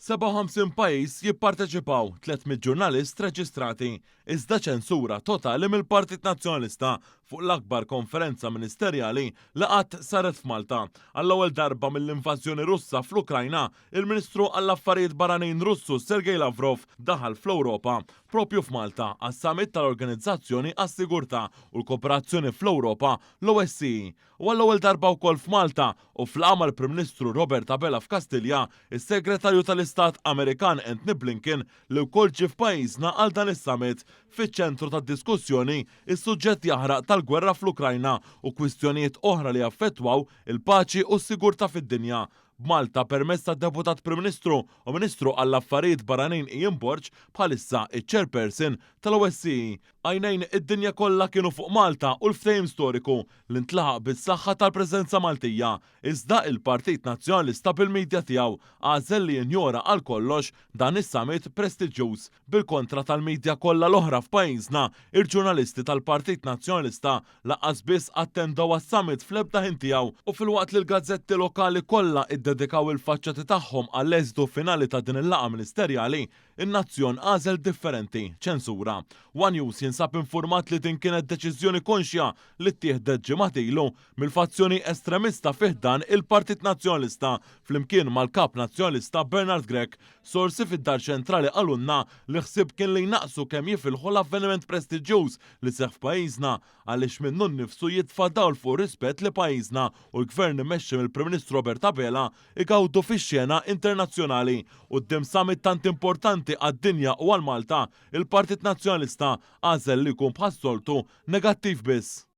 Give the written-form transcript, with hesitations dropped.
57 pajjiż jipparteċipaw, 300 ġurnalist reġistrati, iżda ċensura totali mill-Partit Nazzjonalista fuq l-akbar konferenza ministerjali li qatt saret f'Malta. Għall-ewwel darba mill-invażjoni Russa fl-Ukrajna, il-Ministru għall-Affarijiet Barranin Russu Sergei Lavrov daħal fl-Ewropa, propju f'Malta, għas-Summit tal-Organizzazzjoni għas-Sigurtà u l-Kooperazzjoni fl-Ewropa, l-OSCE. U għall-ewwel darba wkoll f'Malta u f'laqgħa mal-Prim Ministru Robert Abela f'Kastilja, is-Segretarju tal-Istat Amerikan Antony Blinken li wkoll ġie f'pajjiżna għal dan is-summit. Fiċ-ċentru tad-diskussjoni, is-suġġett jaħraq tal-gwerra fl-Ukrajna u kwistjonijiet oħra li jaffettwaw il-paċi u s-sigurtà fid-dinja. B'Malta permezz tad-Deputat Prim Ministru u Ministru għall-Affarijiet Barranin Ian Borg bħalissa iċ-Chairperson tal-OSCE. Għajnejn id-dinja kollha kienu fuq Malta u l-ftehim storiku li ntlaħaq bis-saħħa tal-preżenza Maltija. Iżda il-Partit Nazzjonalista bil-media tiegħu għażel li jinjora għal kollox dan is-summit prestiġjuż. Bil-kontra tal-media kollha l-oħra f'pajjiżna, il-ġurnalisti tal-Partit Nazzjonalista lanqas biss attendew għas-summit fl-ebda ħin tiegħu u filwaqt li l-gazzetti lokali kollha iddedikaw il-faċċati tagħhom għall-eżitu finali ta' din il-laqgħa ministerjali, In-Nazzjon għażel differenti, ċensura. One News jinsab infurmat li din kienet deċiżjoni konxja li ttieħdet ġimgħat ilu mill-fazzjoni estremista fi ħdan il-Partit Nazzjonalista flimkien mal-Kap Nazzjonalista Bernard Grech. Sorsi fid-Dar Ċentrali qalulna li ħsieb kien li jnaqqsu kemm jifilħu l-avveniment prestiġjuż li seħħ f'pajjiżna għaliex minnu nnifsu jitfa' dawl fuq ir-rispett li pajjiżna u l-Gvern immexxi mill-Prim Ministru Robert Abela igawdu fix-xena internazzjonali. Quddiem summit tant importanti għad-dinja u għal Malta, il-Partit Nazzjonalista għażel li jkun bħas-soltu negattiv biss.